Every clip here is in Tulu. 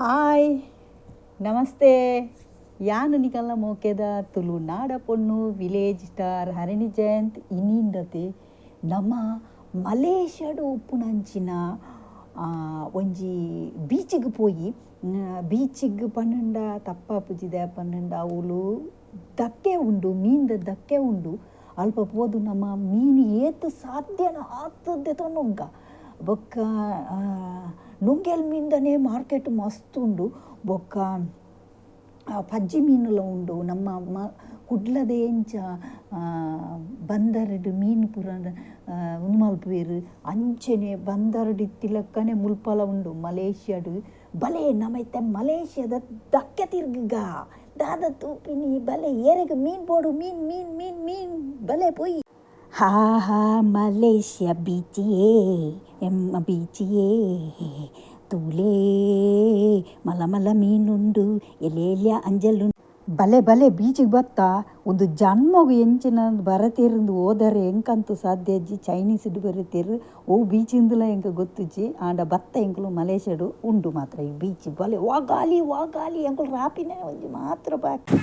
ಹಾಯ್ ನಮಸ್ತೆ. ಯಾನು ನಿಕಲ್ನ ಮೋಕೆದ ತುಳುನಾಡ ಪೊಣ್ಣು ವಿಲೇಜ್ ಸ್ಟಾರ್ ಹರಿಣಿ ಜಯಂತ್. ಇನಿಂದತೆ ನಮ್ಮ ಮಲೇಷ್ಯಾಡು ಉಪ್ಪುನಂಚಿನ ಒಂಜಿ ಬೀಚಿಗೆ ಪೋಯಿ. ಬೀಚಿಗೆ ಪನ್ನಂಡ ತಪ್ಪಾಪುಜಿದೆ ಪನ್ನಂಡ ಅವುಲು ಧಕ್ಕೆ ಉಂಡು, ಮೀನ್ದ ಧಕ್ಕೆ ಉಂಡು. ಅಲ್ಪ ಪೋದು ನಮ್ಮ ಮೀನು ಏತ್ ಸಾಧ್ಯನ ಆತದ್ದೆ ನುಗ್ಗ ಬೊಕ್ಕ ನುಂಗೆಲ್ ಮೀನ್ದನೇ ಮಾರ್ಕೆಟ್ ಮಸ್ತ್ ಉಂಡು. ಬೊಕ್ಕ ಪಜ್ಜಿ ಮೀನುಲ ಉಂಡು. ನಮ್ಮ ಕುಡ್ಲದ ಎಂಚ ಬಂದರ್ಡ್ ಮೀನು ಪೂರ ಉಂದು ಮಲ್ಪುವೆರ್ ಅಂಚೆನೆ ಬಂದರ್ಡ್ ಇತ್ತಿಲಕ್ಕನೆ ಮುಲ್ಪಲ ಉಂಡು ಮಲೇಷ್ಯಾಡ್. ಬಲೆ ನಮ್ಮ ಇತ್ತೆ ಮಲೇಷ್ಯಾದ ಧಕ್ಕೆ ತಿರ್ಗ ದಾದ ತೂಪಿನಿ ಬಲೆ ಏರೆಗ್ ಮೀನು ಬೋಡು, ಮೀನು ಮೀನು ಮೀನು ಮೀನು ಬಲೆ ಪೋಯಿ. ಹಾ ಹಾ ಮಲೇಷ್ಯಾ ಬೀಚಿಯೇ ಎಮ್ಮ ಬೀಚಿಯೇ ತೂಲೇ ಮಲ ಮಲ ಮೀನುಂಡು ಎಲೇಲ್ಯ ಅಂಜಲು. ಬಲೆ ಬಲೆ ಬೀಚಿಗೆ ಬತ್ತ ಒಂದು ಜನ್ಮಗು ಎಂಚಿನ ಬರತೇರಿಂದು ಹೋದರೆ ಎಂಕಂತೂ ಸಾಧ್ಯ ಇಜ್ಜಿ. ಚೈನೀಸ್ಡ್ ಬರತೇರು ಓ ಬೀಚಿಂದಲ ಎಂಕ ಗೊತ್ತುಜ್ಜಿ. ಆಂಡ ಬತ್ತ ಎಂಕುಲು ಮಲೇಷ್ಯಾಡು ಉಂಡು ಮಾತ್ರ ಈ ಬೀಚ್. ಬಲೆ ವಾ ಗಾಲಿ ವಾ ಗಾಲಿ ಎಂಕುಲು ರಾಪಿನ ಒಂಜಿ ಮಾತ್ರ ಬಾಕಿ.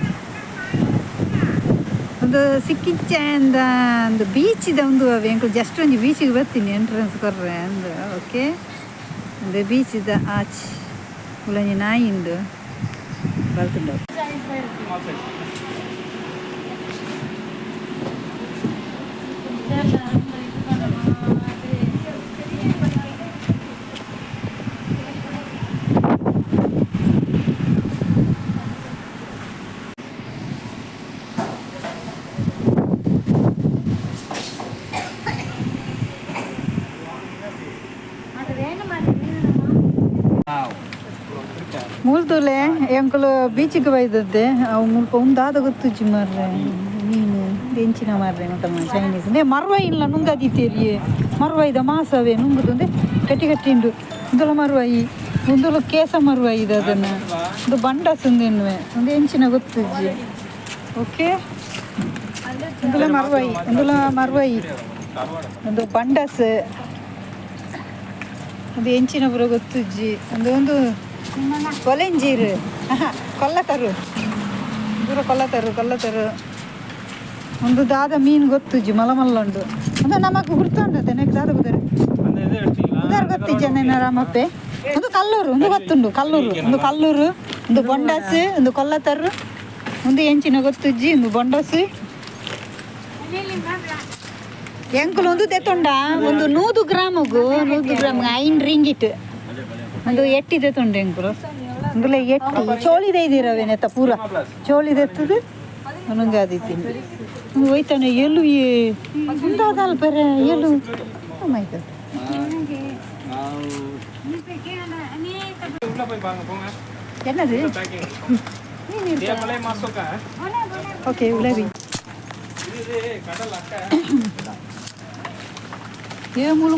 ಒಂದು ಸಿಕ್ಕಿಚ್ಚೆ ಅಂದ ಒಂದು ಬೀಚಿದ ಒಂದು ಎಂಕುಲು ಜಸ್ಟ್ ಒಂಜಿ ಬೀಚಿಗೆ ಬರ್ತೀನಿ ಎಂಟ್ರೆನ್ಸ್ ಕೊರ್ರೆ ಅಂದು. ಓಕೆ ಒಂದು ಬೀಚಿದ ಆಚ್ ಉಲಂಜಿ ನಾಯಿ ಉಂಡು ಬರ್ತುಂಡು. ಮೂಲ್ತೂಲೆ ಎಂಕುಲು ಬೀಚಿಗೆ ಬೈದದ್ದೆ ಅವು ಮುಲ್ಪ ಉಂದಾದ ಗೊತ್ತುಜ್ಜಿ ಮಾರ್ರೆ. ಮೀನು ಎಂಚಿನ ಮಾರ್ರೆ ಮತ್ತ ಚೈನೀಸ್ ನೇ ಮರ್ವಾಯಿ ಇಲ್ಲ ನುಂಗದಿತ್ತೇರಿ. ಮರ್ವಾಯಿದ ಮಾಸವೇ ನುಂಗುದುಂದೆ ಗಟ್ಟಿ ಗಟ್ಟಿ ಉಂಡು. ಉಂದುಲ ಮರ್ವಾಯಿ ಉಂದುಲ ಕೇಸ ಮರ್ವಾಯಿ ಇದೆ ಅದನ್ನು ಒಂದು ಬಂಡಸ್ ಉಂದೆನ್ನುವೆ ಒಂದು ಎಂಚಿನ ಗೊತ್ತುಜ್ಜಿ. ಓಕೆ ಉಂದುಲ ಮರ್ವಾಯಿ ಉಂದುಲ ಮರ್ವಾಯಿ ಒಂದು ಬಂಡಸ್ ಒಂದು ಎಂಚಿನ ಪೂರ ಗೊತ್ತುಜ್ಜಿ. ಒಂದು ಒಂದು ಕೊಲೆಂಜೀರು ಕೊಲ್ಲತರು ದೂರ ಕೊಲ್ಲತರು ಕೊಲ್ಲತರು ಒಂದು ದಾದ ಮೀನು ಗೊತ್ತುಜ್ಜಿ ಮಲ ಮಲ್ಲ ಉಂಡು. ಒಂದು ನಮಕ್ ಗುರ್ತುಂಡು ನೆಕ್ ದಾದ ಬುದಾರು ಬುದಾರು ಗೊತ್ತಿಜ್ಜಿ ರಾಮಪ್ಪೆ. ಒಂದು ಕಲ್ಲೂರು ಒಂದು ಗೊತ್ತುಂಡು ಕಲ್ಲೂರು ಒಂದು ಕಲ್ಲೂರು ಒಂದು ಬೊಂಡಾಸ್ ಒಂದು ಕೊಲ್ಲತರು ಒಂದು ಎಂಚಿನ ಗೊತ್ತುಜ್ಜಿ ಒಂದು ಬೊಂಡಾಸ್. ಎಂಕುಲು ಒಂದು ದೆತ್ತೊಂಡ ಒಂದು 100 ಗ್ರಾಮಗು 100 ಗ್ರಾಮ್ 5 ರಿಂಗಿಟ್ ಒಂದು ಎಟ್ಟಿ ದೆತ್ತೊಂಡು ಎಂಕುಲು. ಒಂದುಲ ಎಟ್ಟಿ ಚೋಳಿದೆ ಇದ್ದೀರವೇನೆತ್ತ ಪೂರ ಚೋಳಿದೆತ್ತದು ನುಂಗಾದಿತ್ತೀನಿ ಹೋಯ್ತಾನೆ ಎಲು ಉಂದಾದಲ್ ಪರೆ ಎಲು. என்னது ஓகே உலவி ఏ మూలు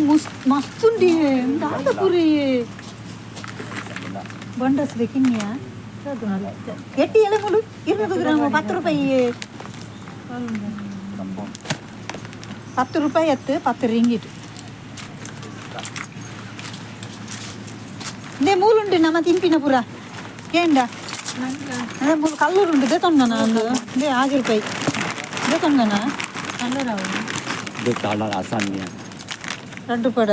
మస్తుండి దాదాపురి ಬಂಡಸ್ ಬೇಕಿನ್ಯಾ ಎಟ್ಟಿ ಎಲೆ ಮೂಲು 200 ಗ್ರಾಮ್ 10 ರೂಪಾಯಿ. 10 ರೂಪಾಯಿ ಹತ್ತು 10 ರಿಂಗಿಟ್. ಇದೇ ಮೂಲುಂಡು ನಮ್ಮ ತಿಂಪಿನ ಪೂರ ಏಂಡ ಅದೇ ಮೂಲು ಕಲ್ಲೂರು ಉಂಡು ತೊಂದನ ಒಂದು ಇದೇ 6 ರೂಪಾಯಿ ಇದೇ ತೊಂದನ 2 ಪಡ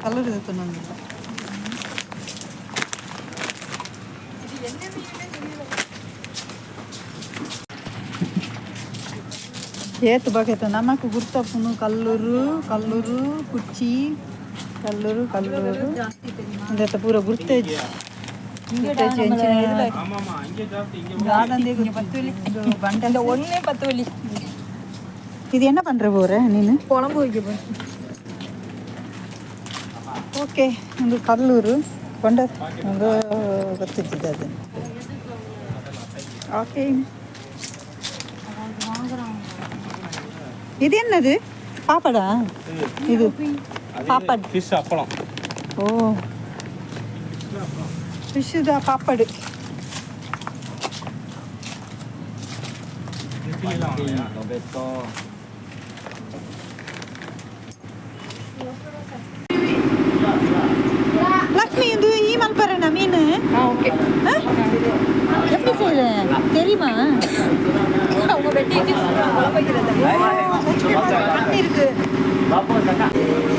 ಕಲ್ಲೂರು ತೊಂದ. ಏತು ಬಗೆತ ನಮಕ್ ಗುರ್ತಪ್ಪುನು ಕಲ್ಲೂರು ಕಲ್ಲೂರು ಕುಚ್ಚಿ ಕಲ್ಲೂರು ಕಲ್ಲೂರು ಅಂದೆತ್ತ ಪೂರ ಗುರ್ತೇಜ್ ಗುರ್ತೇಜ್ ಎಂಚಿನ ಬಂಡೆ ஒன்னே 10 வலி. இது என்ன பண்ற போற நீனு? குழம்பு வைக்க போறேன். ಓಕೆ ಒಂದು ಕಲ್ಲೂರು ಕೊಂಡ ಒಂದು ಗೊತ್ತಿದ್ದಿದ್ದು ಅದು. ಓಕೆ ಇದು என்னது ಪಾಪಡಾ? ಇದು ಪಾಪಡ್ ஃபிஷ் அப்பளம். ಓ ಫಿಶ್ ಪಾಪಡ್. ಲಕ್ಷ್ಮಿ ಇದು ಈ ಮಲ್ಪರೆನ ಮೀನು. ಕಕ.